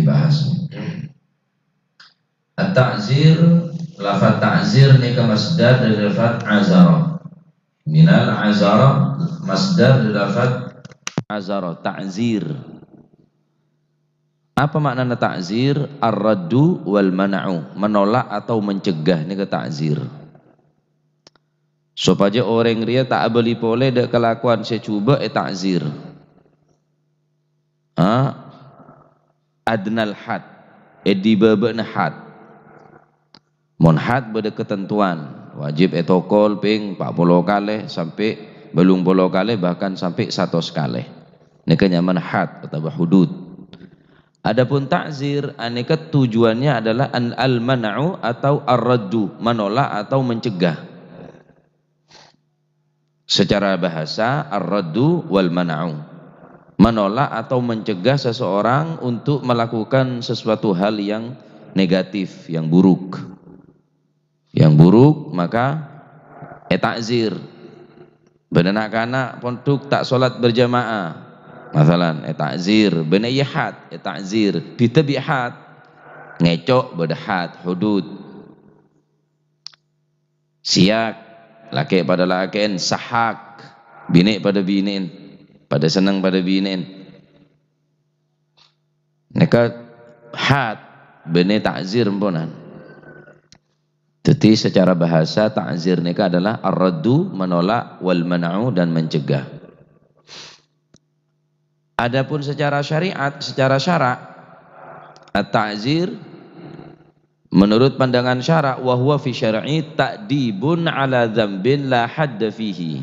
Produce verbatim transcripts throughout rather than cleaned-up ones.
dibahas. At-ta'zir, lafaz ta'zir nèka masdar dâri lafaz azara. Minal azara, masdar dâri lafaz azara, ta'zir. Apa maknana ta'zir? Ar-raddu wal man'u, menolak atau mencegah nèka ta'zir. Sopajâ orèng rèya ta' abâli polè dâ' kalakowan sè jhubâ' èta'zir. Ha? Adnal had, è dibâbâ'na had. Mon had bâdâ katantowan, wajib ètokol pèng pa' polo kalè sampè' bâllung polo kalè, bahkan sampè' satos kalè. Nèka nyamana had otabâ hudud. Adapun ta'zir, anèka tujuannya adalah an-, al-man'u atau ar-raddu, menolak atau mencegah. Secara bahasa, ar-raddu wal man'u. Menolak atau mencegah seseorang untuk melakukan sesuatu hal yang negatif, yang buruk. Yang buruk, maka èta'zir. Bâdâ na'-kana' pondhuk ta' sholat berjamaah. Masalan, èta'zir. Bâdâ iyâ had, èta'zir. Bhidhâ bi' had. Ngèco' bâdâ had, hudud. Siyak, lakè' padâ lakè'en, sahak, binè' padâ binè'en, padâ senneng padâ binè'en. Nèka had, bânnè ta'zir emponan. Jadi secara bahasa ta'zir nèka adalah ar-raddu, menolak, wal man'u, dan mencegah. Adapun secara syariat, secara syara', at-ta'zir menurut pandangan syara', wa huwa fi syar'i ta'dibun ala dzambin la hadda fihi.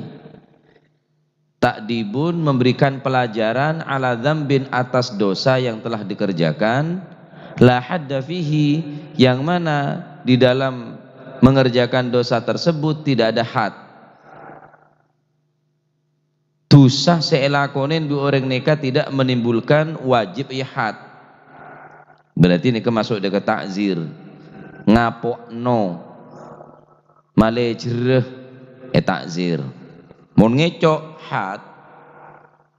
Ta'dibun, memberikan pelajaran, ala dzambin, atas dosa yang telah dikerjakan, la hadda fihi, yang mana di dalam mengerjakan dosa tersebut tidak ada had. Dosa sè èlakonè bi' orèng nèka tidak menimbulkan wajib had. Berarti nèka maso' dâ' ka ta'zir. Ngapo'no. Malè jherrâ, èta'zir. Mon ngèco' had,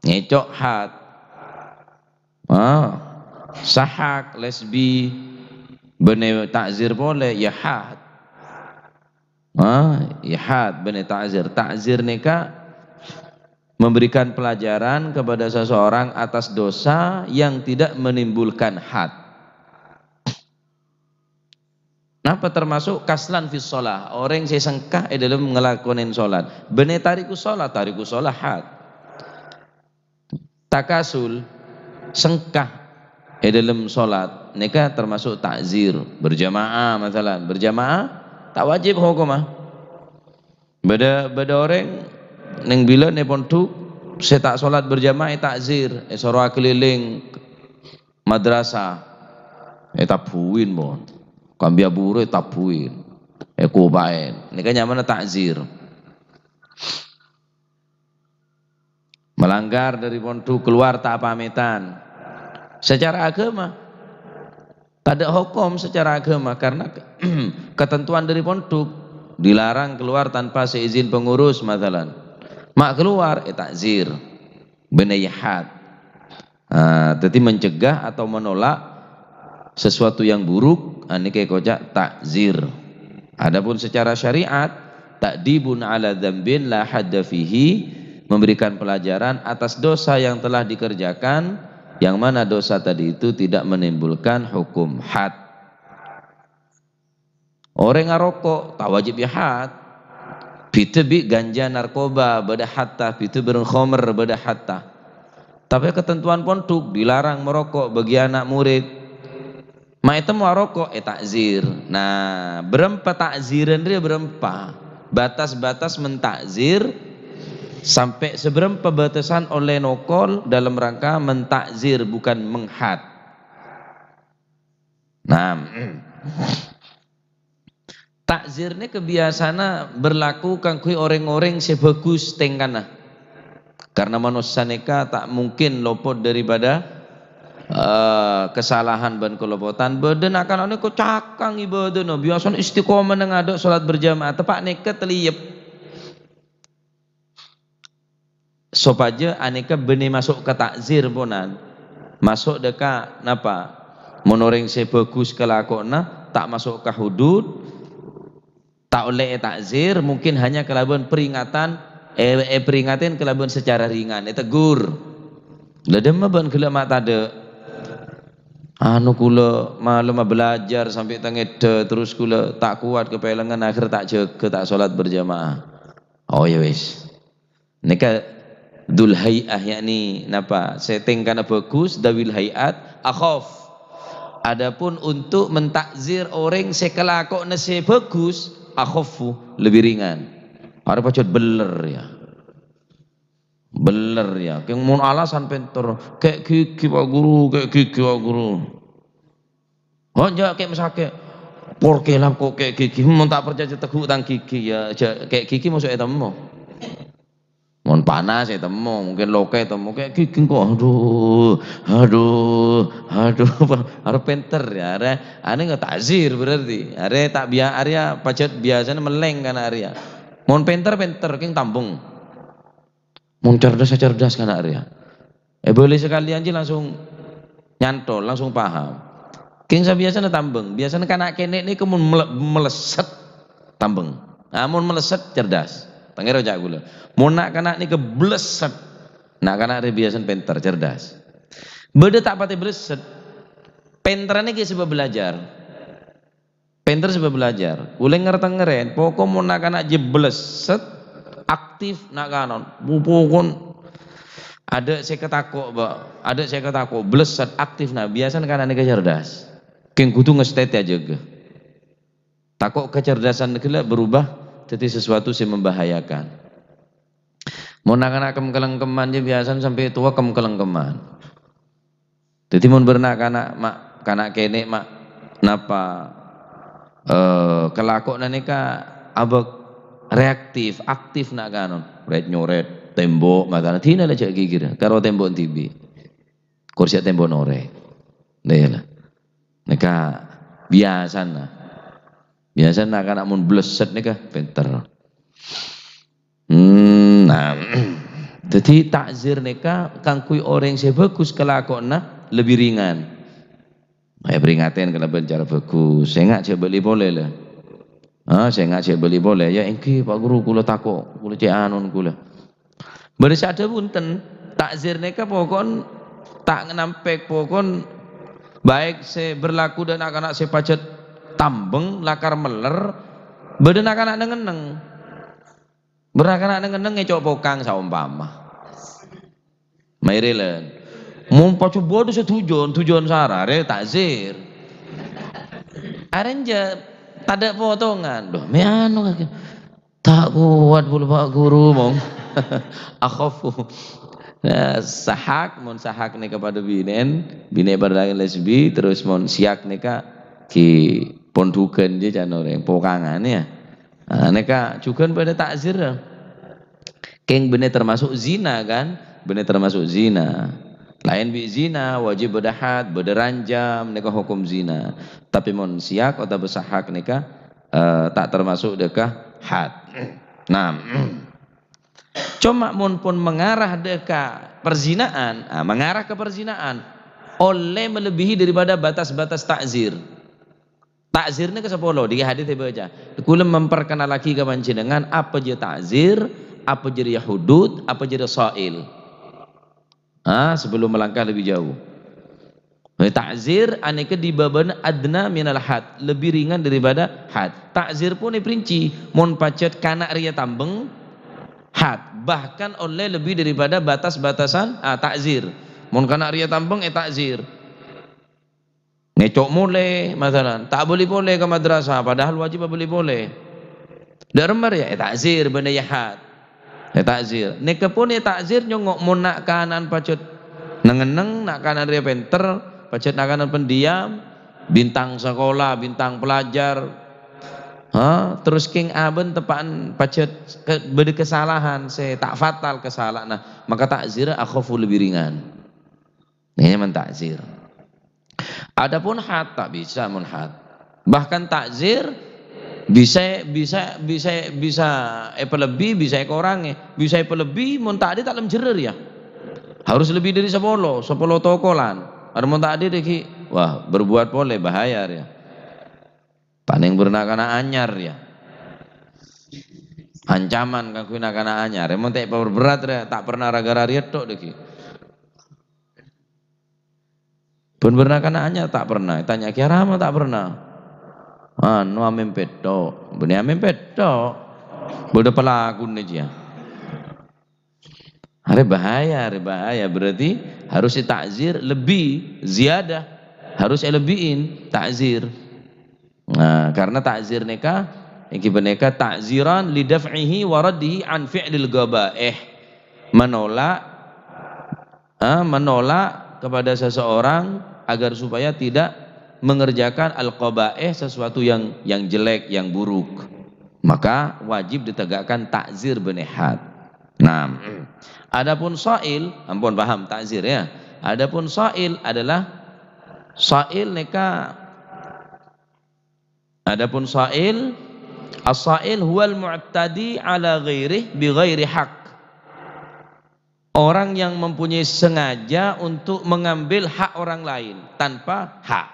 ngèco' had. Ah, sahak, lesbi, bânnè ta'zir polè, ya had. Ah, ya had, bânnè ta'zir. Ta'zir nèka memberikan pelajaran kepada seseorang atas dosa yang tidak menimbulkan had. Napa termasuk kaslan fi shalah? Orèng sè sengka è dâlem ngalakonè sholat. Bânnè tariku sholat, tariku sholat had. Takasul, sengka è dâlem sholat. Nèka termasuk ta'zir. Berjamaah, masalan. Berjamaah, ta' wajib hokomma. Bâdâ, bâdâ orèng neng bilâ nè pondhuk sè ta' sholat berjamaah èta'zir, èsoro akalèlèng madrasah, ètabbuwin, mon. Kambiya buru ètabbuwin, èkobaèn. Nèka nyamana ta'zir. Melanggar dâri pondhuk, keluar ta' pamètan. Secara agama, tadâ' hokom secara agama karena ketentuan dâri pondhuk dilarang keluar tanpa seizin pengurus, masalan. Ma' keluar, èta'zir. Bânnè ya had. Ah, jadi mencegah atau menolak sesuatu yang buruk, ah, nèka èkoca' ta'zir. Adapun secara syariat, ta'dibun ala dzambin la hadda fihi, memberikan pelajaran atas dosa yang telah dikerjakan, yang mana dosa tadi itu tidak menimbulkan hukum had. Orèng aroko', ta' wajib ya had. Bhidhâ bi' ganja, narkoba, bâdâ hadda, bhidhâ bhâreng khomer, bâdâ hadda. Tapè ketentuan pondhuk dilarang maroko' bagi ana' morèd. Ma' ètemmo aroko', èta'zir. Nah, bârâmpa ta'ziran rèya bârâmpa? Batas-batas menta'zir, sampè' sabârâmpa batasan ollè nokol dalam rangka menta'zir, bukan menghad. Nah, ta'zir nèka biyasana berlaku kaangghuy orèng-orèng sè bhâghus tèngkana. Karena manossa nèka ta' mungkin lopot daripada, eh, kesalahan bân kalopotan. Bâdâ na'-kana' nèka cakang ibâdâna, biyasana istiqomah neng adâ' sholat berjamaah, teppa' nèka tellèyep. Sopajâ anèka bânnè maso' ka ta'zir ponan. Maso' dâ' ka napa? Mon orèng sè bhâghus kalakowanna, ta' maso' ka hudud, ta' ollè èta'zir, mungkin hanya kalabân peringatan, è-, èperingatin kalabân secara ringan, ètegur. "La, dhimma bâ'na ghellâ' ma' tadâ'?" "Anu, kaulâ malemma belajar sampè' tengedhâ, terros kaulâ ta' kowat kapèlengan, akhèr ta' jâgâ, ta' sholat berjamaah." "Oh, ya wis." Nèka dzul hai'ah, yakni napa? Sè tèngkana bhâghus, dzawil hai'at, akhaf. Adapun untuk menta'zir orèng sè kalakowanna sè bhâghus, akhaffu, lebbi ringan. Arè pajhât beller, ya. Beller, ya. Kèng mon alasan pènter, "Kè' ghighi, Pak Guru, kè' ghighi, Pak Guru." "Oh, jâ' kè' masakè'." "Por kelap ko' kè' ghighi, mon ta' parcajâ teggu' tang ghighi, ya, jâ' kè' ghighi maso' ètemmo." Mon panas ètemmo, mungkin loka ètemmo, "Kè' ghighi ko', aduh, aduh, aduh." Arè pènter, ya, arè, anè nggak ta'zir berarti. Arè ta' biya-, arèya pajhât biyasana mellèng kana' arèya. Mon pènter, pènter, kèng tambeng. Mon cerdas, cerdas kana' arèya. Èbâli sakalèyan jiyâ langsung nyantol, langsung paham. Kèng sabiyasana tambeng, biyasana kana' kènè' nèka mon mele-, meleset tambeng. Ah, mon meleset cerdas. Tengèrè ca' kaulâ. Mon na'-kana' nèka bleset, na'-kana' rè biyasana pènter, cerdas. Bâdâ ta' patè bleset, pènterranna ghi' sabâb belajar. Pènter sabâb belajar. Kaulâ nger-tengngèrè, pokok mon na'-kana' jiyâ bleset, aktif na'-kana'. Bu-, pokok adâ' sè katako', Pak. Adâ' sè katako', bleset, aktif na'. Biyasana kana' nèka cerdas. Kèng kodhu ngastètè ajâgâ. Tako' kecerdasan ghellâ' berubah dhâddhi sesuatu sè membahayakan. Mon na'-kana' kem-, kalèngkeman jiyâ biyasana sampè' towa kem-, kalèngkeman. Dhâddhi mon bâdâ na'-kana' ma', kana' kènè' ma', napa, eh, kalakowanna nèka abâk reaktif, aktif na'-kana'. Rèt-nyorèt tembok, matana dina la jâ' ghighir, karo tembok dhibi'. Kor sè tembok norè. Nèka la. Nèka biyasana. Biyasana na'-kana' mon bleset nèka pènter. Hmm, nah. Dhâddhi ta'zir nèka kaangghuy orèng sè bhâghus kalakowanna lebbi ringan. Èperingatin kalabân cara bhâghus. Sènga' jhâ' bâli polè, la. Ah, sènga' jhâ' bâli polè. Ya èngghi, Pak Guru, kaulâ tako'. Kaulâ cè' anon kaulâ. Bâdâ sè adhâbu enten. Ta'zir nèka pokon ta' nganampèk, pokon baik sè berlaku dâ' na'-kana' sè pajhât tambeng, lakar meller, bâdâ na'-kana' neng-enneng. Bâdâ na'-kana' neng-enneng ngèco' pokang saompama. Maèrèlen. Mon pajhât bâdâ sè dujon, dujon sara, arè ta'zir. Arè enjâ' tadâ' potongan. Duh, mè' anu, ta' kowat bulâ, Pak Guru, mong. Akhafu. Nah, sahak, mon sahak nèka padâ binè'en, binè' padâ lakè lesbi, terros mon siak nèka ghi' pondughân jiyâ can orèng, pokangan, ya. Nah, nèka jhughân bâdâ ta'zir. Kèng bânnè termasuk zina, kan? Bânnè termasuk zina. Laèn bi' zina, wajib bâdâ had, bâdâ ranjam, nèka hokom zina. Tapè mon siak otabâ sahak nèka, eh, ta' termasuk dâ' ka had. Nah, coma mon pon mengarah dâ' ka perzinaan, ah, mengarah ke perzinaan, ollè melebihi daripada batas-batas ta'zir. Ta'zir nèka sapolo, dâri hadis èbâca. Kaulâ memperkenalaghi ka panjhennengngan apa jârèya ta'zir, apa jârèya hudud, apa jârèya shail. Ah, sebelum melangkah lebih jauh. Eh, ta'zir anèka di bâbâna adna minal had, lebih ringan daripada had. Ta'zir pon èperinci, mon pajhât kana' rèya tambeng, had, bahkan ollè lebih daripada batas-batasan, ah, ta'zir. Mon kana' rèya tambeng, eh, ta'zir. Ngèco' molè, masalan, ta' bâli polè ka madrasah, padahal wajib abâli polè. Dâ' remma rèya, eh, ta'zir, bânnè ya had. Eh, ta'zir. Nèka pon, eh, ta'zir nyongngo' mon na'-kana'an pajhât neng-enneng, na'-kana'an rèya pènter, pajhât na'-kana'an pendiam, bintang sekolah, bintang pelajar. Ha, terros kèng abâ' teppa'an pajhât ke-, bâdâ kesalahan sè ta' fatal kasala'anna, maka ta'zirra akhafu, lebih ringan. Nèka mon ta'zir. Adapun had, ta' bisa mon had. Bahkan ta'zir bisa, bisa, bisa, bisa èpalebbi, bisa èkorangè. Bisa èpalebbi, mon ta'dil ta' lem jherrâ rèya. Harus lebih dari sapolo, sapolo tokolan. Arè mon ta'dil dâggi' Wah, berbuat polè, bahaya rèya. Palèng bârâ na'-kana' anyar rèya. Ancaman kaangghuy na'-kana' anyar. Mon ta' èpabâr-bârât rèya, ta' pernah ra-ghârâ rèya tok dhâggi'. Bân bârâ na'-kana' anyar ta' pernah. Tanya Kè Rama ta' pernah. Anu amèmpè tok. Bânnè amèmpè tok. Bâdâ pelakona jiyâ. Arè bahaya, arè bahaya. Berarti harus ditakzir lebih, ziyadah. Harus èlebbi'in takzir. Nah, karena takzir nèka, èngghi panèka takziran li daf'ihi wa raddihi an fi'lil qabaih. Menolak, ah, menolak kepada seseorang agar supaya tidak mengerjakan al-qabaih, sesuatu yang, yang jelek, yang buruk. Maka wajib ditegakkan takzir bân had. Nah, adapun sa'il, ampon paham takzir ya. Adapun sa'il adalah, sa'il nèka, adapun sa'il, as-sa'il huwal mu'tadi ala ghairih bi ghairi haq. Orang yang mempunyai sengaja untuk mengambil hak orang lain tanpa hak.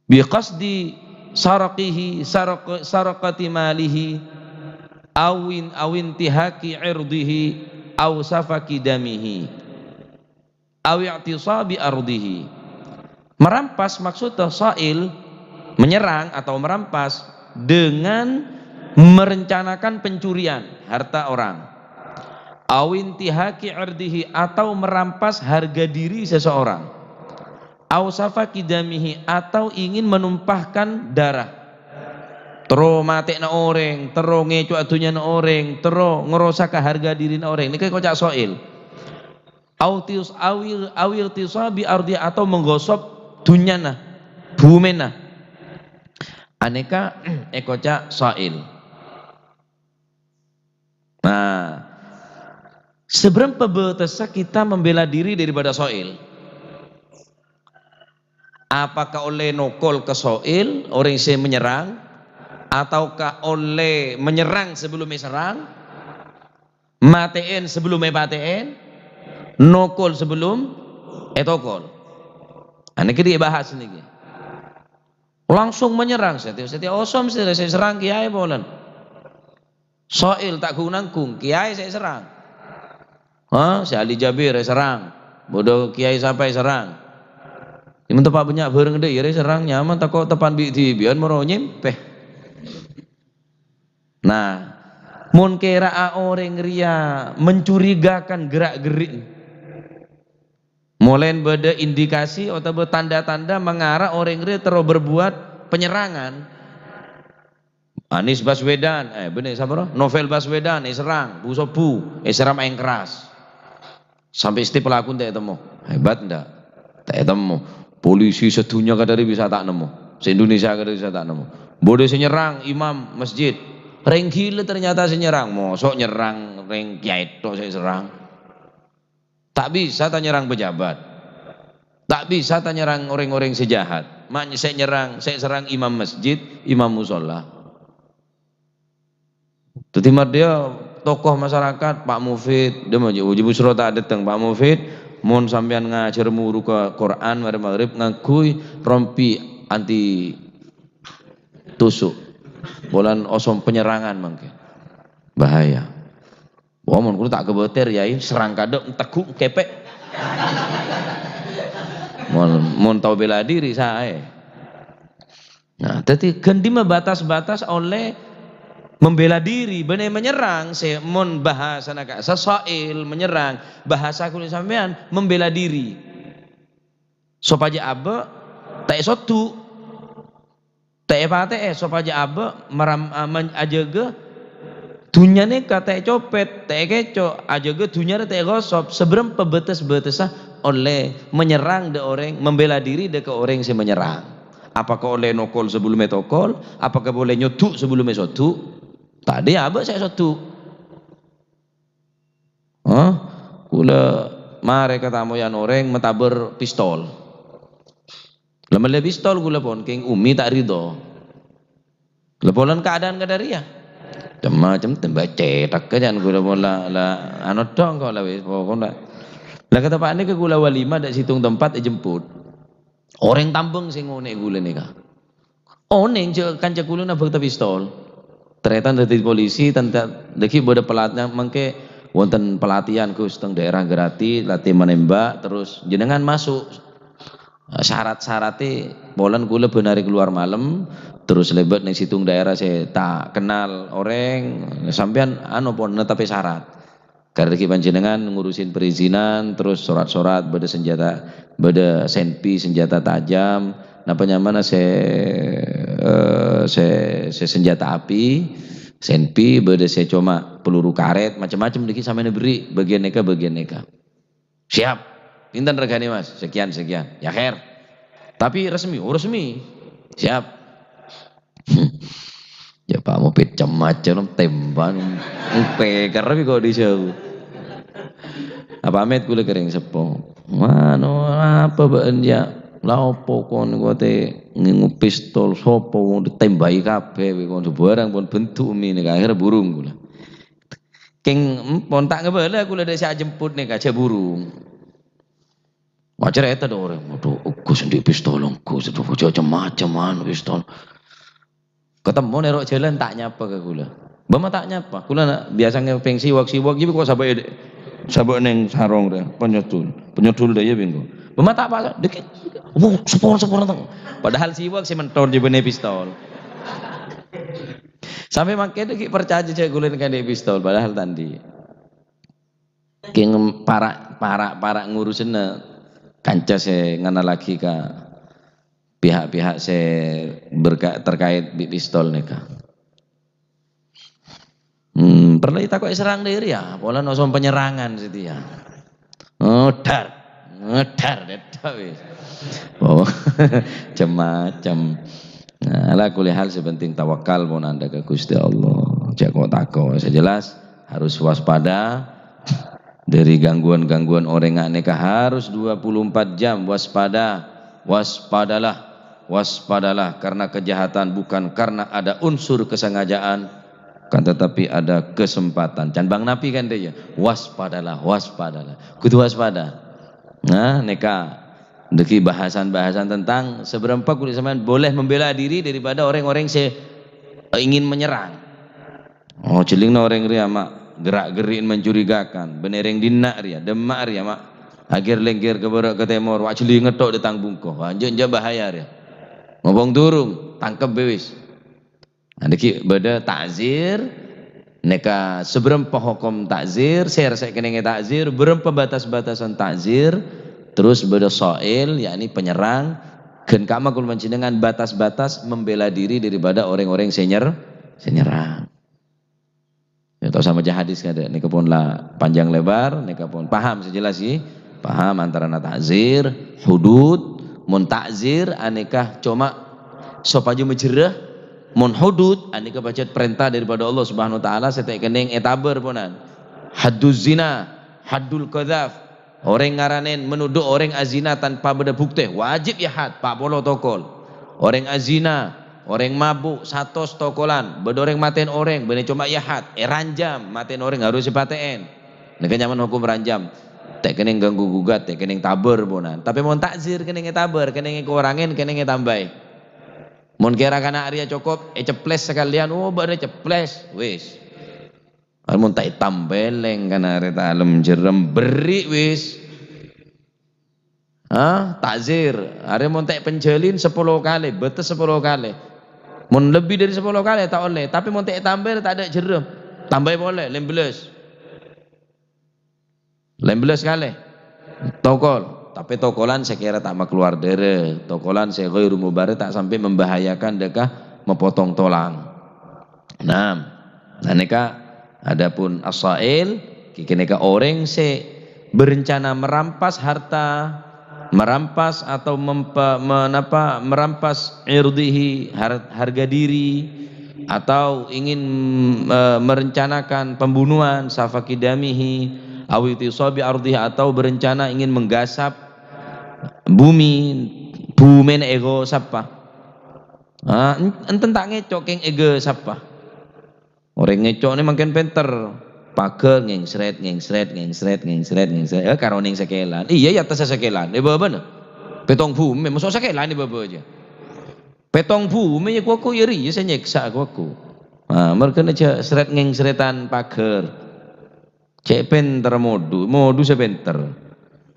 Bi qasdi saraqihi, saraq-, saraqati malihi, awin-, awintihaki irdihi, aw safaki damihi, aw i'tisabi ardihi. Merampas maksudnya sa'il, menyerang atau merampas dengan merencanakan pencurian harta orang. Awintihaki irdihi, atau merampas harga diri seseorang. Au safaki damihi, atau ingin menumpahkan darah. Terro matè'na orèng, terro ngèco'a dhunnyana orèng, terro ngarosaka harga dirina orèng. Nèka èkoca' so'il. Au tis-, awil, awil tisabi ardi, atau menggosok dhunnyana, bhumèna. Anèka èkoca' so'il. Nah, seberapa bâtessa kita membela diri daripada so'il? Apakah ollè nokol ka so'il, orèng sè menyerang, ataukah ollè menyerang sebelum èserrang, matè'èn sebelum èpatè'èn, nokol sebelum ètokol? Anèka dibahas nèka. Langsung menyerang, sè tè-, sè tè-, osom sè, sè serrang kèyaè polana. So'il ta' gung-nanggung, kèyaè sè èserrang. Ha, sè ahli Jabir èserrang. Bâdâ kèyaè sapa èserrang. Yâ, mon teppa' bânnya' bhâreng dâ' iyâ èserrang, nyaman tako' teppan bi'-dhibi'ân moro nyèmpè. Nah, mon kèra'a orèng rèya mencurigakan gerak-gerik, molaèn bâdâ indikasi otabâ tanda-tanda mangara orèng rèya terro berbuat penyerangan. Anies Baswedan, eh, bânnè sapa rowa? Novel Baswedan èserrang, bu-sobu, èserrang maèn keras. Sampè' satèya pelakona ta' ètemmo. Hebat ndak? Ta' ètemmo. Polisi sadhunnya kadhâri bisa ta' nemmo. Se-Indonesia kadhâri bisa ta' nemmo. Bâdâ sè nyerrang imam masjid. Rèng ghilâ ternyata sè nyerrang. Mosok nyerrang rèng kèyaè tok sè èserrang? Ta' bisa ta' nyerrang pejabat. Ta' bisa ta' nyerrang orèng-orèng sè jahat. Ma' sè nyerrang, sè èserrang imam masjid, imam musholla. Dhâddhi, marè dhiyâ tokoh masyarakat, Pak Mufid, dhâmma jâ-, jâ-, busro ta' dâteng, Pak Mufid, mon sampèyan ngajhâr muru ka Quran marè maghrib ngangghuy rompi anti tusuk. Polana osom penyerangan mangkèn. Bahaya. Wah, mon kaulâ ta' kebâter, Yai, serrang kadhâ', ntegghu', kepek. Mon, mon tao bela diri, saè. Nah, dhâddhi ghândhi ma' batas-batas ollè membela diri, bânnè menyerang, sè mon bahasana ka'issa so'il menyerang, bahasa kaulâ sampèyan membela diri. Sopajâ abâ' ta' èsodhu', ta' èpatè'è, sopajâ abâ' maram-, a-, man-, ajâgâ dhunnya nèka ta' ècopèt, ta' èkèco', ajâgâ dhunnya rè ta' ègosop, sabârâmpa bâtes-bâtessa ollè menyerang dâ' orèng, membela diri dâ' ka orèng sè menyerang. Apakah ollè nokol sabellumma ètokol? Apakah ollè nyodhu' sabellumma èsodhu'? Tadâ' abâ' sè èsodhu'. Hah? Kaulâ marè katamoyan orèng matabâr pistol. La mellè pistol kaulâ pon, kèng ummi ta' ridho. La polana keadaan kadhâ' rèya. Cem-macem tembak cetak ka jhân kaulâ pon la, la anu tok engko' la wis pokokna. Lah, katepa'anna ka kaulâ walimah dâ' sèttong tempat èjemput. Orèng tambâng sè ngonè'è kaulâ nèka. Onèng jâ-, kanca kaulâ nabâk pistol. Tarètan dâddhi polisi, tenta-, dâgghi' bâdâ pelat-, mangkè wonten pelatihan, Gus, teng daerah Gerati, latih menembak, terus jenengan masuk. Syarat-syaratè polana kaulâ bân arè kalowar malem, terus lèbât neng sèttong daerah sè ta' kennal orèng, sampèyan anu pon netepè syarat. Karana ghi' panjhennengan ngurusin perizinan, terus sorat-sorat, bâdâ senjata, bâdâ senpi, senjata tajam, napa nyamana sè, eh, sè, sè senjata api, senpi, bâdâ sè coma peluru karet, macem-macem nèka sampèyan èberri', bâgiyân nèka, bâgiyân nèka. "Siap." "Pinten regana, Mas?" "Sekian, sekian." "Ya, kher." "Tapi resmi?" "Oh, resmi." "Siap." Ya, Pak, mau pecem aja, nom, tembak, nom. Peker, tapi kok dijauh. Apa amit kaulâ ka rèng seppo. "Mano, apa bâ'ân, ya? La opo kon kote ngengo pistol, sopo wong ditembaki kabeh, kon barang pon bentuk mini, akhirnya burung kaulâ." Kèng empon ta' ngabâlâ kaulâ dâ' sè ajemput nèka, jhâ' burung. Macarèta dâ' orèng, "Waduh, Gus, andi' pistol, Gus, aduh, jhâ' cem-macem, anu, pistol." Katemmo nèro' jhâlân, ta' nyapa ka kaulâ. Bâ ma' ta' nyapa. Kaulâ na-, biyasa ngepeng siwak-siwak, jiyâ kok sabâ' è-, sabâ' neng sarong rè, penyodul. Penyodul dâ' iyâ bengko. Bâ ma' ta' apa, dâgghi', "Wuh, sepon, sepon, teng." Padahal siwak sè menthon jhâ' bânnè pistol. Sampè' mangkèn ghi' parcajâ jhâ' kaulâ nèka andi' pistol, padahal ta' andi'. Kèng para', para', para' ngurusanna kanca sè nganalaghi ka pihak-pihak sè berka-, terkait bi' pistol nèka. Hmm, parlo ètako'è serrang dâri, ya, polana osom penyerangan satèya. Ngedar, ngedar, dâddhi wis. Oh, cem-macem. Nah, ala kulli hal, sè penting tawakal, mon anda ka Gusti Allah. Jhâ' kok tako', sè jelas harus waspada dâri gangguan-gangguan orèng nèka, harus dua puluh empat jam waspada. Waspadalah, waspadalah, karena kejahatan bukan karena ada unsur kesengajaan, kan tetapi ada kesempatan. Can bâng nabi kan dâ' iyâ, "Waspadalah, waspadalah." Kudu waspada. Nah, nèka dâgghi' bahasan-bahasan tentang sabârâmpa kaulâ sampèyan boleh membela diri daripada orèng-orèng sè ingin menyerang. Oh, jhâlingna orèng rèya, ma' gerak-geri'en mencurigakan. Bânnè rèng dinna' rèya, dâ' emma' rèya, ma' ager-lengger ka bârâ' ka tèmor, wa' jhâlinga tok dâteng bungko. Wah, enjâ', enjâ' bahaya rèya. Ngobong durung, tangkep bhâi wis. Nah, nèka bâdâ ta'zir, nèka sabârâmpa hokom ta'zir, sèra sè kennèngè ta'zir, bârâmpa batas-batasan ta'zir, terus bâdâ so'il, yakni penyerang, ghân ka'emma kaulâ panjhennengan batas-batas membela diri daripada orèng-orèng sè nyer-, sè nyerang. Ya, ta' osa maca hadis kadâ'. Nèka pon la panjang lebar, nèka pon paham sè jelas, ghi? Paham antarana ta'zir, hudud, mon ta'zir anèka coma sopajâ majherrâ, mon hudud anèka pajhât parènta daripada Allah Subhanahu wa Ta'ala sè ta' kennèng ètabâr ponan. Hadduz zina, haddul qadzaf, orèng ngaranèn menuduh orèng azina tanpa bâdâ buktè, wajib èhad, pa' polo tokol. Orèng azina, orèng mabuk, satos tokolan, bâdâ orèng matè'èn orèng, bânnè coma èhad, èranjam, matè'èn orèng harus èpatè'èn. Nèka nyamana hokom ranjam. Ta' kennèng ganggu gugat, ta' kennèng tabâr ponan. Tapè mon ta'zir kennèng ètabâr, kennèng èkorangè, kennèng ètambâi. Mon kèra kana' rèya cokop, èceples sakalèyan, oh, bâdâ ceples, wis. Mon ta' ètambâi lèng kana' rèya ta' alem jerrem, berri' wis. Ah, ta'zir. Arè mon ta' èpenjhâlin sapolo kalè, bâtes sapolo kalè. Mon lebbi dâri sapolo kalè ta' ollè, tapè mon ta' ètambâi ta' adâ' jerrem, tambâi polè, lèmbellâs. Lèmbellâs kalè. Tokol, tapè tokolan sè kèra ta' makalowar dârâ, tokolan sè ghairu mubarrih ta' sampè' membahayakan dâ' ka mapotong tolang. Nah, nah, nèka adapun as-sa'il, kènèka orèng sè berencana merampas harta, merampas atau mempa-, menapa, merampas irdihi, har-, harga diri, atau ingin, eh, merencanakan pembunuhan, safaki damihi, aw ightisabi ardihi, atau berencana ingin menggasap bumi, bumèna èghâsappa. Ah, en-, enten ta' ngèco' kèng èghâsappa. Orèng ngèco' nè mangkèn pènter. Paghâr ngèngsrèt, ngèngsrèt, ngèngsrèt, ngèngsrèt, ngèngsrèt. Eh, karo nèng sakèlan. Iyâ, è attassa sakèlan. È bâbâna. Pètto' bhumè, moso' sakèlan è bâbâ jâ. Pètto' bhumè yâ koko yâ rèya sè nyèksa koko. Ah, marghâna jâ srèt ngèngsrètan paghâr. Cè' pènter modhu, modhu sè pènter.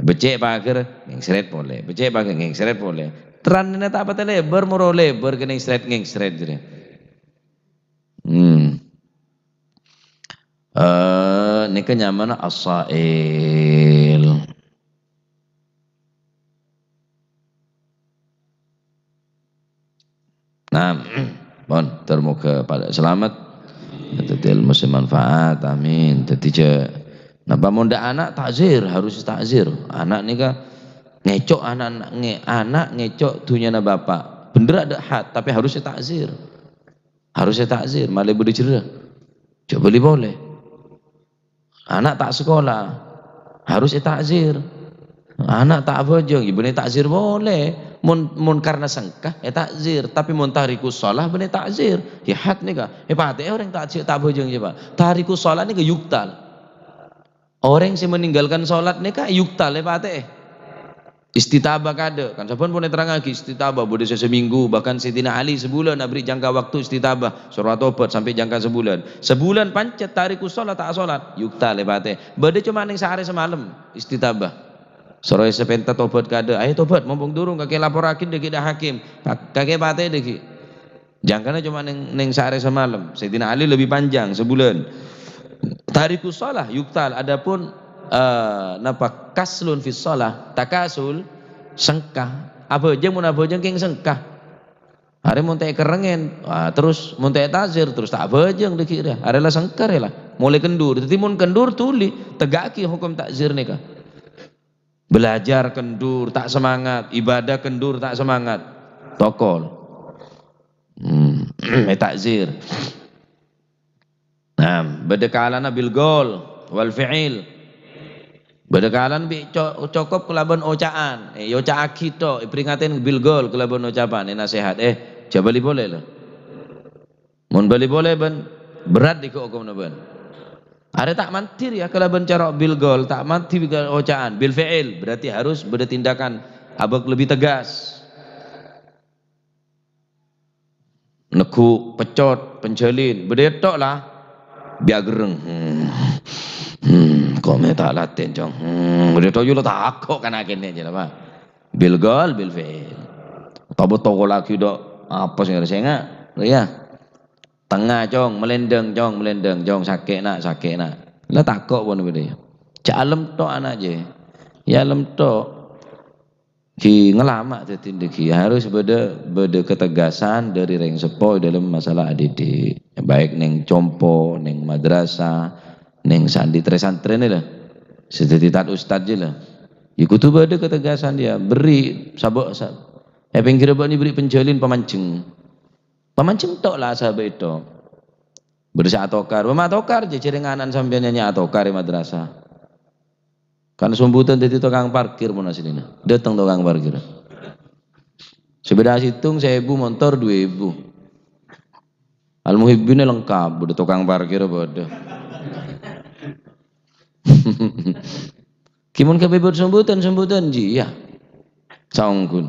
Beccè' paghâr, ngèngsrèt polè. Beccè' paghâr, ngèngsrèt polè. Terrèna ta' patè lèbâr, moro lèbâr kènèng srèt ngèngsrèt jârèya. Hmm. Eh, nèka nyamana as-sa'il. Nah, pon, ter moga pada selamat. Dhâddhi ilmu sè manfaat, amin. Dhâddhi jâ, napa mon dâ' ana' ta'zir, harus ta'zir. Ana' nèka ngèco' ana', nge-, ana' ngèco' dhunnyana bapa'. Bhendher adâ' had, tapè harus ta'zir. Harus ta'zir, malè bâdâ jherrâ. Jhâ' bâli polè. Ana' ta' sakola, harus èta'zir. Ana' ta' abhâjâng, yâ bânnè ta'zir polè. Mon, mon karna sengka, èta'zir. Tapè mon tarikus shalah, bânnè ta'zir. Yâ had nèka, èpatè'è orèng ta', ta' abhâjâng, coba. Tarikus shalah nèka yuktal. Orèng sè meninggalkan sholat nèka yuktal, èpatè'è. Istitabah kadâ', kan sampun pon èterrangngaghi istitabah, bâdâ sè samènggu, bahkan Sayyidina Ali sabulân aberri' jangka waktu istitabah, soro atobhât sampè' jangka sabulân. Sabulân pancet tarikus shalah ta' sholat, yuktal èpatè'è. Bâdâ coma nèng saarè samalem istitabah. Soro èsapènta tobhât kadâ', ayo tobhât, mompong durung kakè laporraghi dâgghi' dâ' hakim, kakè patè'è dâgghi'. Jangkana coma nèng, nèng saarè samalem. Sayyidina Ali lebbi panjang, sabulân. Tarikus shalah yuktal. Adapun, eh, napa kaslun fis shalah, takasul, sengka. Abhâjâng, mon abhâjâng kèng sengka. Arè mon ta' èkerrèngèn, wah, terros mon ta' èta'zir, terros ta' abhâjâng dâgghi' rèya. Arè la sengka rèya la. Molaè kendur. Dhâddhi mon kendur, dhuli, tegghâ'aghi hokom ta'zir nèka. Belajar kendur, ta' semangat. Ibadah kendur, ta' semangat. Tokol. Hmm, èta'zir. Nah, bâdâ kalana bil qaul wal fi'il. Bâdâ kalana bi' co-, cokop kalabân oca'an. Eh, èoca'aghi tok, èpèringatè bil qaul kalabân ocapan, ènasèhat. Eh, jhâ' bâli polè, lho. Mon bâli polè bân, berrâ' dâgghi' hokomma bân. Arè ta' mandhâr yâ kalabân cara bil qaul, ta' mandhâr bi' oca'an, bil fi'il, berarti harus bâdâ tindakan abâk lebbi tegas. Neggu', peccot, penjhâlin, bâdâ tok la. Bi' agerreng. Hmm. Hmm, kok mè' ta' latèn, Cong. Hmm, bâdâ tok yâ lo tako' kana' kènè' jâ la, Pak. Bil qaul, bil fi'il. Otabâ tokollaghi dâ' apa sè ngarè sènga', yâ. Tengnga, Cong, malèndâng, Cong, malèndâng, Cong, sakè', Na', sakè', Na'. La tako' pon bâdâ yâ. Jhâ' alem tok ana' jâ. Yâ alem tok. Ghi ngalama' dhâddhi dâgghi'. Harus bâdâ, bâdâ ketegasan dâri rèng seppo è dâlem masalah adidik. Baik nèng compo, nèng madrasah, nèng sandi trè-santrèna la. Sè dhâddhi tad ustad jâ la. Yâ kodhu bâdâ ketegasan yâ. Berri' sabâ', sa-, è pèngghirrâ bâ'na èberri' penjhâlin pamanjheng. Pamanjheng tok la, sabâ' tok. Bâdâ sè atokar. Bâ' ma' atokar jâ, jârèng ana'na sampèyan nyanyi atokar è madrasah. Kan sombhudhân dhâddhi tokang parkir mon asllina. Dâteng tokang parkir. Sepèda sèttong sèbu, montor dhu èbu. Al-Muhibbin lengkap, bâdâ tokang parkir bâdâ. Ghi mon kabibut sombhudhân, sombhudhân jiyâ. Saongghun.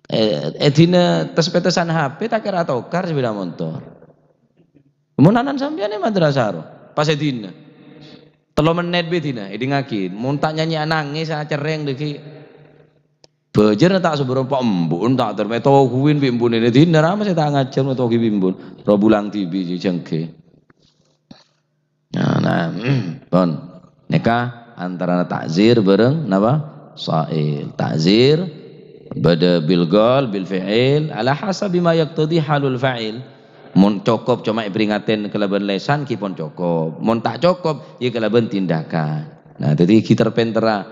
Eh, è dinna tes-petesan H P, ta' kèra atokar sepèda montor. Mon ana'na sampèyan è madrasah ro, pas è dinna. Tello mennèt bi' dinna, èdingngaghi. Mon ta' nyanyi nangès, acerrèng dâgghi'. Bhâjârna ta' sabârâmpa embu'en, ta' terro mètoghughi bi' embu'en è dinna, rama sè ta' ngajhâr mètoghughi bi' embu'en. Ro bulang dhibi' jâ jhângghi. Nah, nah, pon. Nèka antarana ta'zir bhâreng napa? Sa'il. Ta'zir bâdâ bil qaul, bil fi'il, ala hasabi ma yaqtadi halul fa'il. Mon cokop coma èpèringatè kalabân lèsan, ghi pon cokop. Mon ta' cokop, yâ kalabân tindakan. Nah, dhâddhi ghi ter-pènterra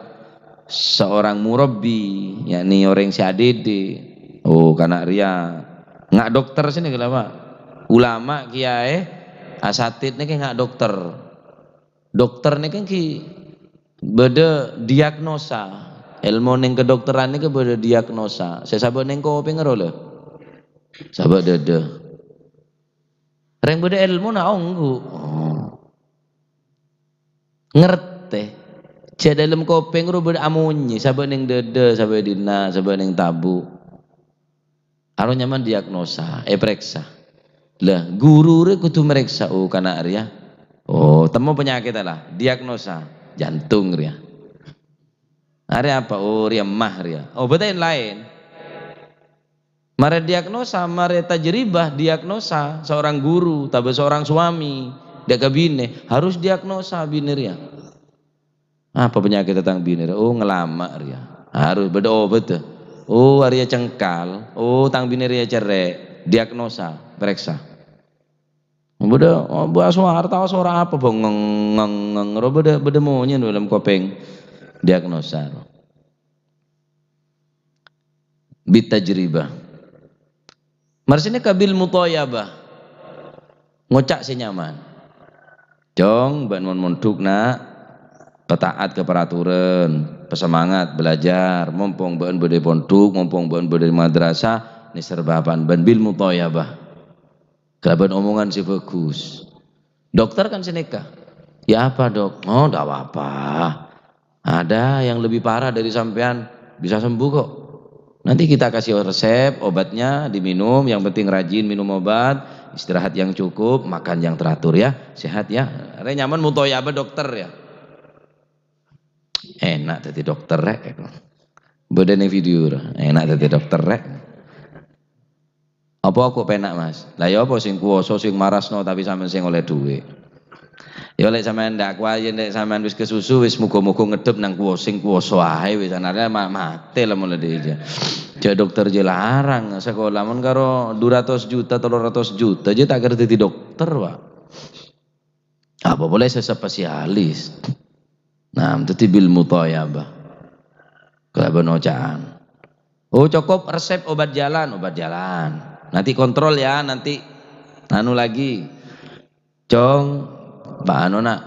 seorang murabbi, yakni orèng sè adhidhi'. Oh, kana' rèya nga' dokter sènè kala, Pak. Ulama, kiyaè, asatid nèka nga' dokter. Dokter nèka ghi bâdâ diagnosa. Èlmo nèng kedokteran nèka bâdâ diagnosa. Sè sabâ' nèng kopèngnga ro la. Sabâ' dâdâ. Rèng bâdâ èlmona ongghu. Oh, Ngartè. Jâ' dâlem kopèng ro bâdâ amonyè, sabâ' neng dâdâ, sabâ' è dinna', sabâ' neng tabu'. Aro nyamana diagnosa, èparèksa. Lah, ghuru rè kodhu marèksa, oh, kana' rèya. Oh, temmo panyakèt la, diagnosa, jantung rèya. Arèya apa? Oh, rèya emma rèya. Obâdhâ laèn. Marè diagnosa, marè tajribah, diagnosa seorang guru, tabâ seorang suami, dâ' ka binè, harus diagnosa binè rèya. Apa panyakèt tang binè rèya? Oh, ngalama' rèya. Harus bâdâ obâdhâ. Oh, arèya cengkal. Oh, tang binè rèya cerrè'. Diagnosa, parèksa. Bâdâ, oh, bâ' sowara tao sowara apa, bâ' ngeng, ngeng, ngeng. Ro bâdâ, bâdâ monyè dâlem kopèng. Diagnosa. Bitajribah. Marè sanèka bil muthayabah. Ngoca' sè nyaman. "Cong, bâ'na mon mondhuk, Na', pata'at ka paraturan, pasemangat belajar, mompong bâ'na bâdâ è pondhuk, mompong bâ'na bâdâ è madrasah, nèser bapa'na bâ'na bil muthayabah." Kalabân omongan sè bhâghus. Dokter kan sanèka. "Ya apa, Dok?" "Oh, ndak apa-apa. Ada yang lebih parah dari sampean, bisa sembuh kok. Nanti kita kasih resep obatnya, diminum, yang penting rajin minum obat, istirahat yang cukup, makan yang teratur ya, sehat ya." Arèya nyaman muthayabah dokter ya. Enak dâddi dokter, Rek. Bâdâ neng video, Rek. Enak dâddi dokter, Rek. Apa kok pènak, Mas? Lah ya apa sing kuwasa, sing marasno, tapi sampeyan sing oleh dhuwit. Ya lek sampeyan ndak kuat, ya lek sampeyan wis kesusu, wis muga-muga ngedhep nang kuwa-, sing kuwasa ae wis, sanare ma-, mate lah mulai dhewe. Jek dokter je larang, sekolah mon karo dua ratus juta, telung ratus juta je tak kira dadi dokter, Pak. Apa boleh sè spesialis? Nah, dadi bil muthayabah. Kalaban ocaan. Oh, cukup resep obat jalan, obat jalan. Nanti kontrol ya, nanti anu lagi. Cong, Pak anu nak,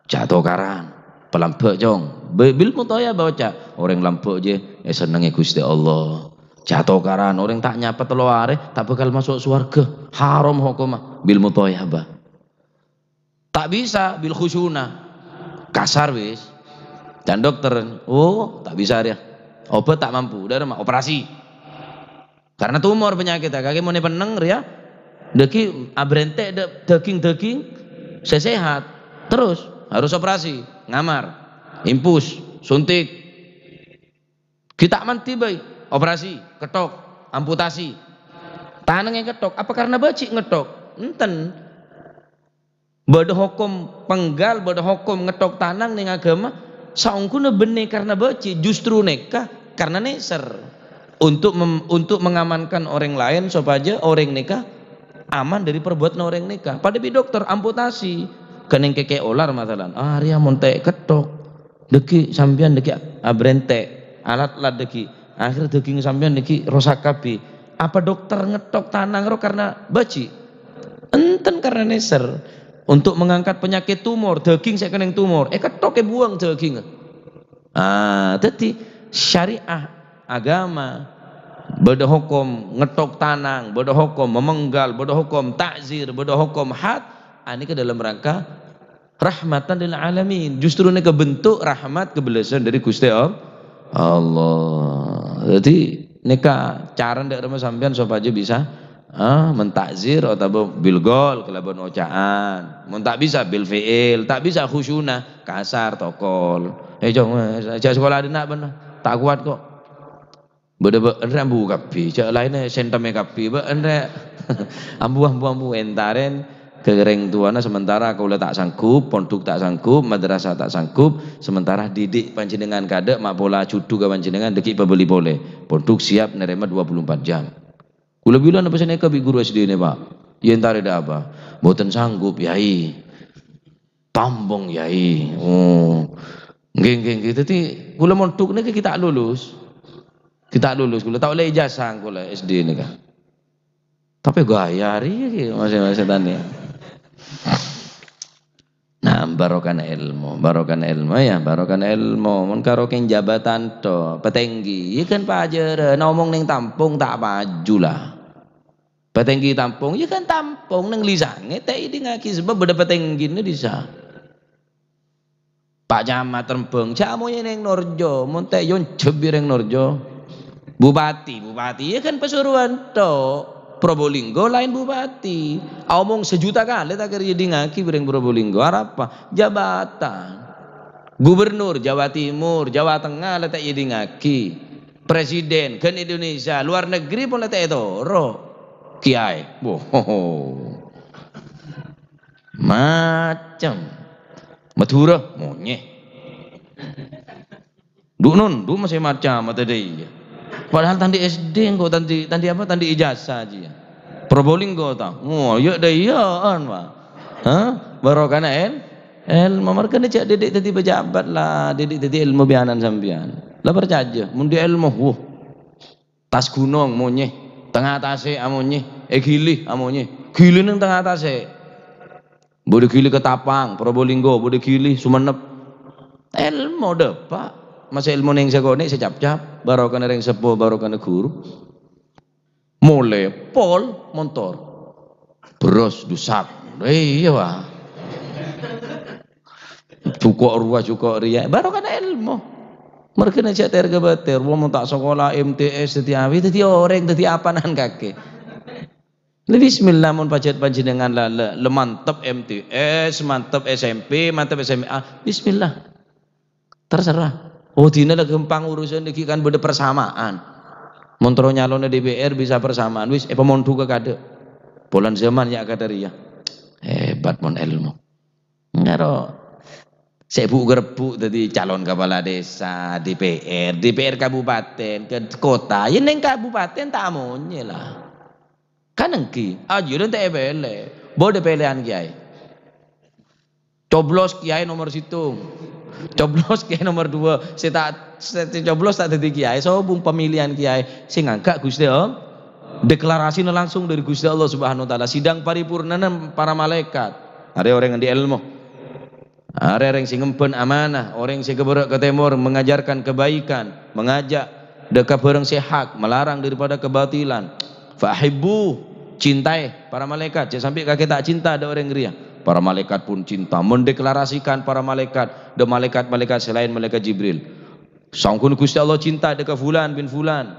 jatuh karan. Pelambek, Cong. Bi-, bil muthayabah oca'. Orèng lambek je, eh, senenge Gusti Allah. Jatuh karan, orèng ta' nyapa tello are, ta' bakal masuk swarga. Haram hukumma. Bil muthayabah. Tak bisa, bil khusyuna. Kasar wis. Dan dokter, oh, tak bisa dia. Obat tak mampu, udah mah operasi. Karena tumor penyakit, kaki mau penneng dia. Daging abrente, da-, daging-daging sè sehat. Terus harus operasi, ngamar, infus, suntik. Kita manti bai, operasi, kethok, amputasi. Tanangnge kethok, apa karena baji' ngethok? Enten. Bâdâ hokom penggal, bâdâ hokom ngethok tanang neng agama, saongghuna benne karena baji', justru neka karena neser. Untuk mem-, untuk mengamankan orang lain supaya orang neka aman dari perbuatan orang neka. Padâ bi' dokter amputasi, keneng keke olar masalan. Ah, ria monte kethok. Dâggi' sampèyan dâggi' abrente', alat-alat dâggi'. Akhir dâging sampèyan nèki rosak kabbhi. Apa dokter ngethok tanang ro karena baji'? Enten karena neser. Untuk mengangkat penyakit tumor, dâging sè keneng tumor, èkethok èbuwâng dâging. Ah, dâddi syariah agama bâdâ hokom ngethok tanang, bâdâ hokom memenggal, bâdâ hokom ta'zir, bâdâ hokom had, anèka dalam rangka rahmatan lil alamin. Justru nèka bentuk rahmat kebelasan dari Gusti All-, Allah. Jadi nèka cara ndak rema sampeyan supaya bisa, ah, mentakzir otabâ bil qaul kalaban oca'an. Mon tak bisa bil fi'il, tak bisa khusyuna, kasar tokol. Eh, Cong, eh, ajak sekolah adik nak bener. Tak kuat kok. Bâdâ bâ' enrè ambu kabbhi, jhâ' laènna sèntemme kabbhi, bâ' enrè ambu, ambu, ambu, entaren ka rèng towana, sementara kaulâ ta' sanggup, pondhuk ta' sanggup, madrasah ta' sanggup, sementara didik panjhennengngan kadâ' ma' pola jhudhu ka panjhennengngan, dâggi' pabelli polè. Pondhuk siap narèma dua puluh empat jam. Kaulâ bilâna pèssè nèka bi' guru S D nè, Pak. Yè entarè dâ' apa? Mboten sanggup, Yai. Tampung, Yai. Oh. Nggih, nggih, nggih. Dâddi, kaulâ mondhuk nèka ghi' ta' lulus. Ghi' ta' lulus, kaulâ ta' ollè ijazah kaulâ S D nèka. Tapè gaya rèya ghi' masè-masè tani. Nah, barokana ilmu, barokana ilmu ya, barokana ilmu. Mon karo kèng jabatan to, petinggi, ya kan pajârâ, ngomong neng tampung ta' paju la. Petinggi tampung, ya kan tampung neng lisangè, ta' èdingngaghi sebab bâdâ petinggina dissa. Pak Camat Rembang, jhâ' amoyè neng Norjo, mon ta' èyonjhâbi rèng Norjo. Bupati, bupati, iyâ kan Pasuruan tok. Probolinggo laèn bupati. Aomong sajuta kalè ta' kèra èdingngaghi bi' rèng Probolinggo. Arapa? Jabatan. Gubernur Jawa Timur, Jawa Tengah la ta' èdingngaghi. Presiden, ghân Indonesia, luar negeri pon la ta' ètoro'. Kiai. Woh. Macem. Madhurâ, monyè. Dhu' non, dhu' masè macem atè dâ' iyâ. Padahal tandhi' S D engko', tandhi', tandhi' apa? Tandhi' ijazah jiyâ. Probolinggo ta? Oh, iyâ dâ' iyâ'ân, Pak. Hah? Barokana èl-, èlmo. Marghâna jhâ' didik dhâddhi pejabat la, didik dhâddhi èlmo bi' ana'na sampèyan. La parcajâ, mon dhi' èlmo, wuh. Tas ghunong monyè, tengnga tasè' amonyè, è Gili amonyè. Gili neng tengnga tasè'. Bâdâ Gili Ketapang, Probolinggo, bâdâ Gili Sumenep. Èlmo dâpa', masè èlmo neng sakonè' sè cap-cap, barokana rèng seppo, barokana ghuru. Molè pol montor. Bherrâs dhusak. Iyâ, Pak. Jhuko' rowa, jhuko' rèya. Barokana èlmo. Marghâna jhâ' ter-kabâter. Wong mon ta' sakola M T S dhâddhi awè, dhâddhi orèng, dhâddhi apanan kakè. La bismillah, mon pajhât panjhennengngan la, la, la mantep M T S, mantep S M P, mantep S M A. Bismillah. Terserah. Oh, dina la ghâmpang urusan nèka kan bâdâ persamaan. Mon terro nyalonna D P R bisa persamaan, wis èpamondhughâ kadâ'. Polana zaman ya' kadâ' rèya. Hebat mon èlmo. Ngaro sè bu'-gherbuk dhâddhi calon kepala desa, D P R, D P R kabupaten, ke kota, ya neng kabupaten ta' amonyè la. Kan èngghi, ajudan ta' èpèlè. Bâdâ pèlèyan kiai. Coblos kiai nomor sèttong. Coblos kiai nomor dua. Sè ta', sè, sè coblos ta' dhâddhi kiai, sobung pemilihan kiai. Sè ngangka' Ghustè Allah. Deklarasina langsung dâri Ghustè Allah Subhanahu wa Ta'ala. Sidang paripurnana para malaikat. Arè orèng andi' èlmo. Arè orèng sè ngemban amanah, orèng sè ka bârâ' ka tèmor mengajarkan kebaikan, mengajak dâ' ka bhârâng sè hak, melarang daripada kebatilan. Fa ahibbu, cintaè para malaikat, jhâ' sampè' kakè ta' cinta dâ' orèng rèya. Para malaikat pun cinta, mendeklarasikan para malaikat, dâ' malaikat-malaikat sè laèn malaikat Jibril. Saongghuna Ghustè Allah cinta dâ' ka fulan bin fulan,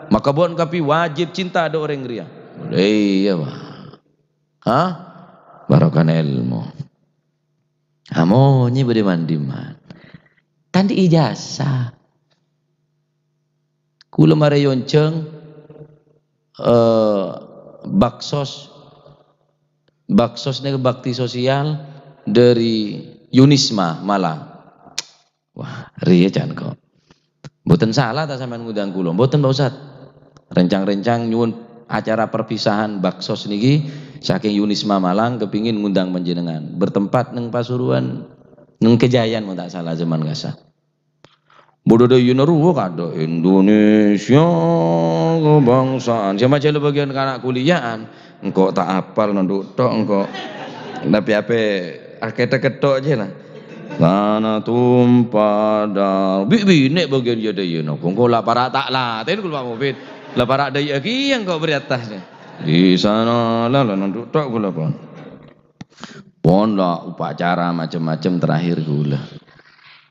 maka bâ'na kabbhi wajib cinta dâ' orèng rèya. Iyâ, Pak. Hah? Barokana èlmo. Amonyè bâdâ man-dimman. Tandhi' ijazah. Kaulâ marè èyonjhâng, eh, baksos, baksos nèka bakti sosial dâri Yunisma Malang. Wah, rèya can kok. Mboten sala ta' sampèyan ngundang kaulâ? Mboten, Pak Ustaz. Rencang-rencang nyuwun acara perpisahan baksos niki saking Yunisma Malang kepingin ngundang panjenengan. Bertempat neng Pasuruan, neng Kejayan mon ta' sala zaman kassa. Bâdâ dâ' iyâ rowa kadâ' Indonesia kebangsaan. Sè majâ la bâgiyân kana' kuliahan. Engko' ta' apal nondhu' tok engko'. Tapè apè akètè kettok jâ la. Sana tumpah dar-, bi-, binè' bâgiyân jâ dâ' iyâ no. Engko' la para' ta' latèn kaulâ Pak Mufid. La para' dâ' iyâ kèya engko' bâri' attas jâ. Di sana la, la nondhu' tok kaulâ pon. Pon la upacara macem-macem terakhir kaulâ.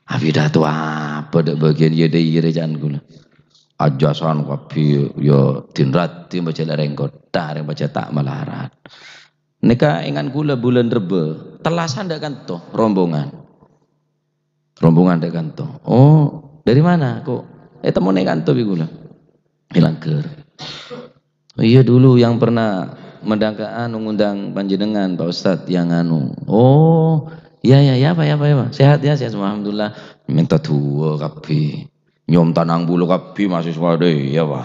Apidato apa dâ' bâgiyân iyâ dâ' iyâ rè can kaulâ. Ajasan kabbhi ya din-raddhin pajhât la rèng kottha, rèng pajhât ta' malarat. Nèka èngan kaulâ bulân Rebbâ, tellasan dâ' kanto rombongan. Rombongan dâ' kanto. "Oh, dari mana, kok?" "Eh, temmo neng kanto bi' kaulâ." È langghâr. "Iya, dulu yang pernah mendang-, anu, ngundang panjenengan, Pak Ustadz, yang anu." "Oh, iya, iya, iya, Pak, iya, Pak, iya, Pak. Sehat, ya?" "Sehat semua, alhamdulillah." Mènta du'a kabbhi. Nyom tanang bulu kabbhi mahasiswa dâ' iyâ, Pak.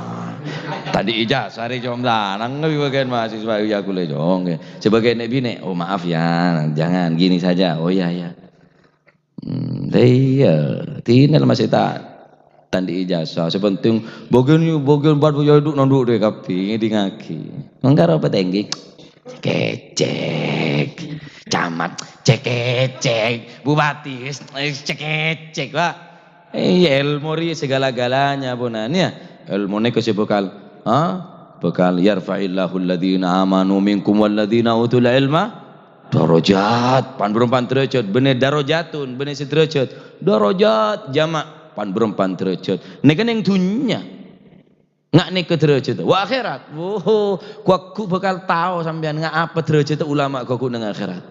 Tandhi' ijazah rè nyom tanang kabbhi bâgiyân mahasiswa, iyâ, kulâ jong. Sebagai nèk binè', "Oh, maaf ya, jangan, gini saja." "Oh, iya, iya." Hmm, la iyâ, dinah masih ta' tandhi' ijazah. Sè penting, bâgiyân, bâgiyân bân bâjâ dhu' nondhu' dâ' kabbhi, ngèdingngaghi. Mangkara apa tèngghi? Cekecek. Camat, cekecek. Bupati, cekecek, Pak. Iyâ, èlmo rèya segala-galanya, ponan, ya. Èlmo nèko sè bhâkal, ha? Bhâkal, "Yarfa'illahu alladhina amanu minkum walladhina utul ilma." Darajat, pan-barampan derajat, bânnè darajatun, bânnè saderajat. Darajat, jama', pan-barampan derajat. Nèka neng dhunnya. Nga' nèka derajat. Wa akhèrat. Woho, ghu-lagghu bhâkal tao sampèyan nga' apa derajat ulama ghu-lagghu neng akhèrat.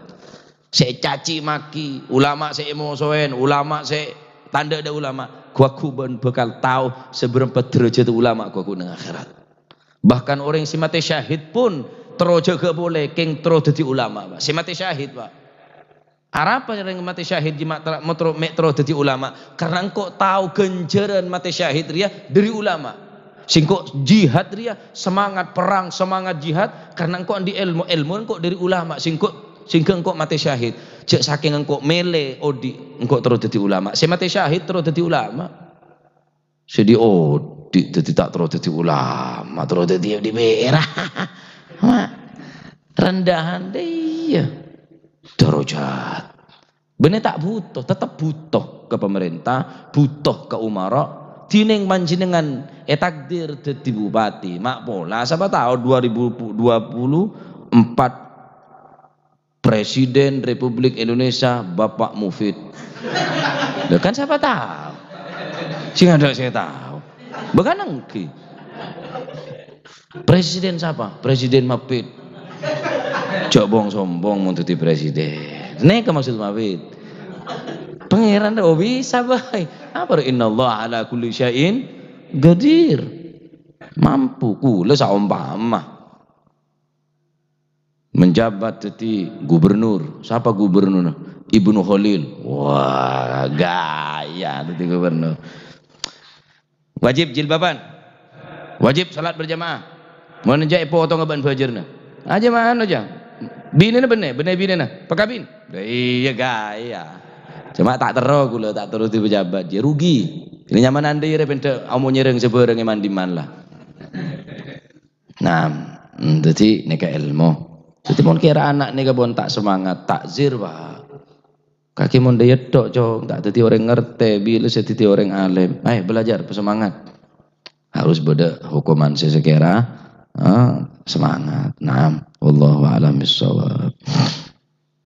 Sè caci maki, ulama sè èmosoè, ulama sè tandhâ dâ' ulama. Ghu-lagghu bân bhâkal tao sabârâmpa derajat ulama ghu-lagghu neng akhèrat. Bahkan orèng sè matè syahid pon terro jâgâ polè, kèng terro dhâddhi ulama, Pak. Sè matè syahid, Pak. Arapa orèng matè syahid jâ' ma' terro, mè' terro dhâddhi ulama? Karena engko' tao ghânjhârân matè syahid rèya dâri ulama. Sè engko' jihad rèya, semangat perang, semangat jihad, karena engko' andi' èlmo, èlmo engko' dâri ulama. Sè engko', sehingga engko' matè syahid. Jâ' sakèng engko' mèlè odi', engko' terro dhâddhi ulama. Sè matè syahid terro dhâddhi ulama. Sè dhi odi' dhâddhi ta' terro dhâddhi ulama, terro dhâddhi di bera. Ma, rendahan dâ' iyâ. Darajat. Bânnè ta' bhuto, tetep bhuto ka pamarènta, bhuto ka umara. Dhinèng panjhennengngan ètakdir dhâddhi bupati, ma' pola sapa tao dua ribu dua puluh empat Presiden Republik Indonesia Bapak Mufid. Lha kan sapa tao? Sing ada saya tahu. Bahkan engghi. Presiden sapa? Presiden Mafid. Jâ' bong-sombong mon dhâddhi presiden. Nèka maksud Mafid. Pangeran oh bisa bhâi. Apa rè, "Innallaha ala kulli syai'in qadir." Mampu, kula saompama. Menjabat dhâddhi gubernur. Sapa gubernurna? Ibnu Khalil. Wah, gaya dhâddhi gubernur. Wajib jilbaban. Wajib salat berjamaah. Mon enjâ' èpotonga bân bhâjârna. Ajâ mano jâ. Binèna bânnè, bânnè binèna. Pakabin. Lha iyâ gaya. Cuma ta' terro kula, ta' terro dhâddhi pejabat. Jâ rugi. Ini nyaman andi rè pènta' amo nyereng sabârâng è man-dimman la. Nah, mm, dhâddhi nèka èlmo. Dhâddhi mon kèra ana' nèka pon ta' semangat, ta'zir, Pak. Kakè mon dâ' iyâ tok, Cong, ta' dhâddhi orèng ngartè, bilâ sè dhâddhi orèng alim. Ayo belajar, bersemangat. Harus bâdâ hukuman sè sakèra, eh, semangat. Nah, wallahu a'lam bishawab.